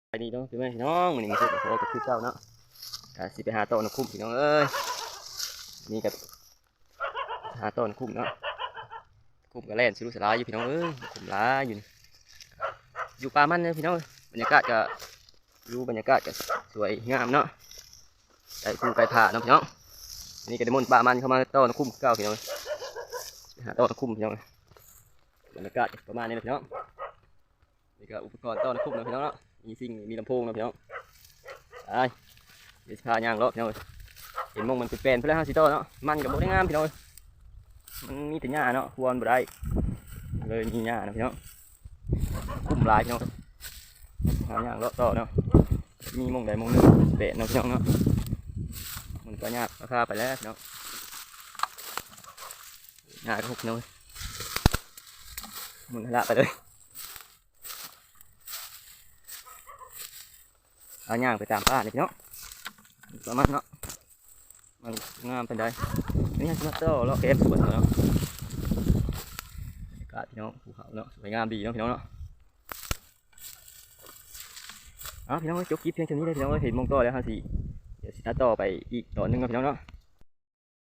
ສະບາຍດີເນາະ ພີ່ແມ່ພີ່ນ້ອງ ມື້ນີ້ມາພົບກັບພວກເຮົາຄືເກົ່າເນາະ ກະຊິໄປຫາຕໍ່ນ້ຳຄຸ້ມ ພີ່ນ້ອງເອີຍ. ນີ້ກະຫາຕໍ່ນ້ຳຄຸ້ມເນາະ ຄຸ້ມກະແລ່ນສະລຸສະຫຼາຍຢູ່ ພີ່ນ້ອງເອີຍ ຄຸ້ມຫຼາຍຢູ່ນີ້ ຢູ່ປ່າມັນເດີ ພີ່ນ້ອງເອີຍ. ບັນຍາກາດກະ ວິວບັນຍາກາດກະສວຍງາມເນາະ ໃກ້ພູໃກ້ຜາເນາະ ພີ່ນ້ອງ. ອັນນີ້ກະໄດ້ມົນປ່າມັນເຂົ້າມາຕໍ່ນ້ຳຄຸ້ມຄືເກົ່າ ພີ່ນ້ອງເອີຍ ຫາຕໍ່ນ້ຳຄຸ້ມ ພີ່ນ້ອງເອີຍ. ບັນຍາກາດປະມານນີ້ແຫຼະ ພີ່ນ້ອງ. ນີ້ກະອຸປະກອນຕໍ່ນ້ຳຄຸ້ມເນາະ ພີ່ນ້ອງເນາະ ມີຊິງ ມີລຳໂພງເນາະ ພີ່ນ້ອງ. ໄປ ດຽວຊິພາຍ່າງເລາະ ພີ່ນ້ອງເອີຍ. ເຫັນໝ່ອງມັນເປັນແປນພຸ້ນແຫຼະ ເຮົາຊິຕໍ່ເນາະ ມັນກະບໍ່ໄດ້ງາມ ພີ່ນ້ອງເອີຍ ມັນມີແຕ່ຫຍ້າເນາະ ຄວນບໍ່ໄດ້ ເລີຍມີຫຍ້າເນາະ ພີ່ນ້ອງ. ຄຸ້ມຫຼາຍ ພີ່ນ້ອງ ພາຍ່າງເລາະຕໍ່ເນາະ ມີໝ່ອງໃດໝ່ອງໜຶ່ງເປັນແປນເນາະ ພີ່ນ້ອງເນາະ. ມັນກະຍາກ ພາໄປແລ້ວ ພີ່ນ້ອງ ຫຍ້າກະຫົກ ພີ່ນ້ອງເອີຍ ໝຸນຫະລະໄປເລີຍ. ເອົາຍ່າງໄປຕາມປ່ານີ້ ພີ່ນ້ອງ ປະມານເນາະ ມັນງາມປານໃດ. ນີ້ເຮົາຊິມາຕໍ່ເລາະແຄມສວນເນາະ ບັນຍາກາດ ພີ່ນ້ອງ ພູເຂົາເນາະ ສວຍງາມດີເນາະ ພີ່ນ້ອງເນາະ. ເອົາ ພີ່ນ້ອງເອີຍ ຈົບຄລິບພຽງເທົ່ານີ້ເດີ ພີ່ນ້ອງເອີຍ. ເຫັນໝ່ອງຕໍ່ແລ້ວ ເຮົາຊິ ດຽວຊິຕັດຕໍ່ໄປອີກຕອນໜຶ່ງເນາະ ພີ່ນ້ອງເນາະ.